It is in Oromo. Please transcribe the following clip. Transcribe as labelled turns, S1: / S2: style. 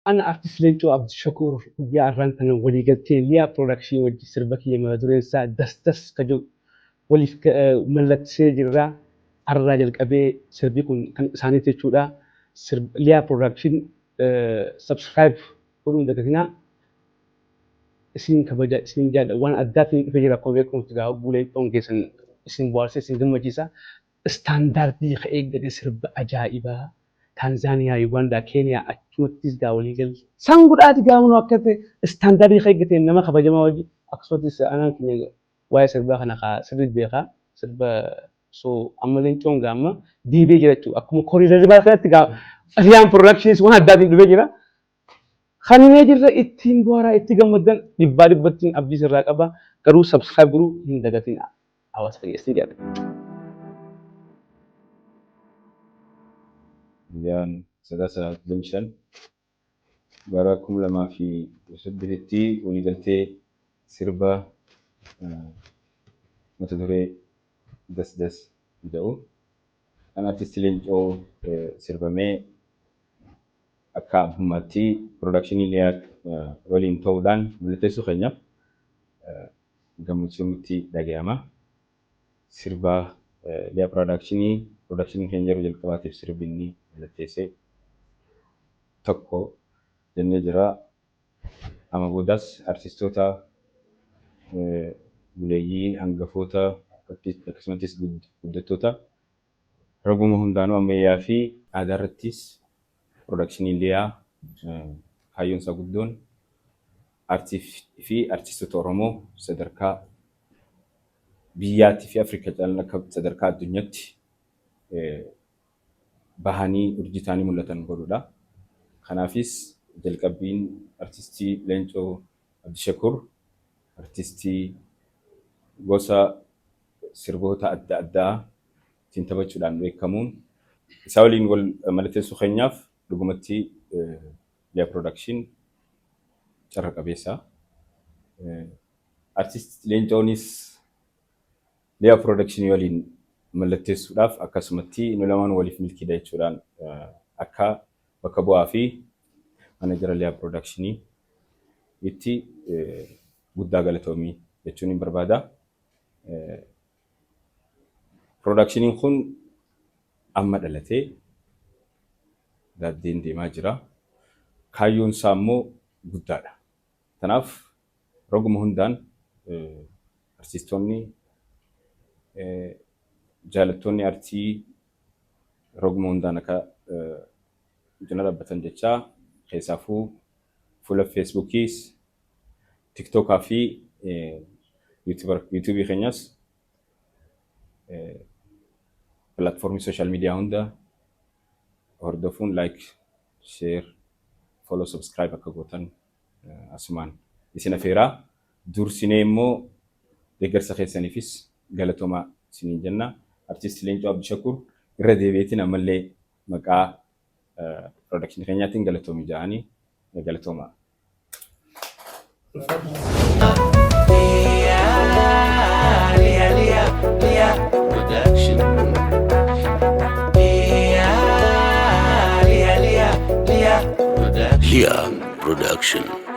S1: Ana Artist Leencoo Abdishakuur guyyaa har'aan tana waliigaltee Liyaa Production wajji sirba kiyya mata dureen isaa Das Das ka jedhu waliif mallattisee jirra. Har'aa jalqabee sirbi kun kan isaaniiti jechuudha. Liyaa Production subscribe godhuu hin dagatinaa. Isin kabaja isin jaalladha. Waan addaatiin dhufee jira akkuma beekamutti gaa hogguu leencoon keessan isin bohaarsee isin gammachiisa. Istaandaardii ka eeggate sirba ajaa'ibaa Taanzaaniyaa, Yugaandaa, Keeniyaa achumattis gaa walii galle. San godhaati gaa kunoo akka ta'e istaandaardii ka eeggate nama kabajamaa wajji akkasumattis anaan keenya waa'ee sirbaa kana kaa sirriitti beekaa sirba so amma leencoon gaa amma deebi'ee jira jechuudha. Akkuma koriidarri kanatti gaa Riyaan Productions waan addaatiin dhufee jira. Kaninee jirra ittiin bohaaraa itti gammaddan dhibbaa dhibbattiin abdii sirraa qaba garuu subscribe godhuu hin dagatinaa hawaasa kiyya isin jaalladha.
S2: Guyyaan Sadaasa 25 bara 2018tti waliigaltee sirba mata duree Das Das jedhu kan Artisti Leencoo sirbamee akka abbummaatti piroodakshinii Liyaa waliin ta'uudhaan mallatteessuu keenyaaf gammachuun nutti dhagayama. Sirba Liyaa Piroodakshinii piroodakshinii keenya yeroo jalqabaatiif sirbi inni mallatteesse tokko jennee jira. Amma boodas artistoota buleeyyii hangafoota akkasumattis guddattoota Roguma hundaanuu ammayyaa fi aadaa irrattis Piroodakshiniin Liyaa kaayyoon isaa guddoon aartii fi artistoota Oromoo sadarkaa biyyaatti fi Afrikaa caalaan akka sadarkaa addunyaatti bahanii urjii ta'anii mul'atan godhuudha. Kanaafis jalqabbiin artistii Leencoo Abdishakur artistii gosa sirboota adda addaa ittiin taphachuudhaan beekamuun isaa waliin wal mallatteessuu keenyaaf dhugumatti Liya Production carra qabeessa. Artist Leencoonis Liya Production waliin mallatteessuudhaaf akkasumatti nu lamaan waliif milkiidha jechuudhaan akka bakka bu'aa fi manajara Liya Production itti guddaa galatoomii jechuun hin barbaada. Piroodakshiniin kun amma dhalatee daaddeen deemaa jira. Kaayyoon isaa immoo guddaadha. Kanaaf roguma hundaan artistoonni jaalattoonni artii roguma hundaan akka cina dhaabbatan jechaa keessaafuu fuula feesbuukiis tiktookaa fi yuutuubii keenyas pilaatfoormii sooshaal miidiyaa hunda hordofuun laayik, sheer, follow, subscribe akka gootan asumaan isin afeeraa. Dursinee immoo deeggarsa keessaniifis galatoomaa isiniin jenna. Artiist Leencoo Abdishakuur irra deebi'eetiin ammallee maqaa piroodakshini keenyaatiin galatoomi ja'anii galatoomaa.
S3: Lia Production.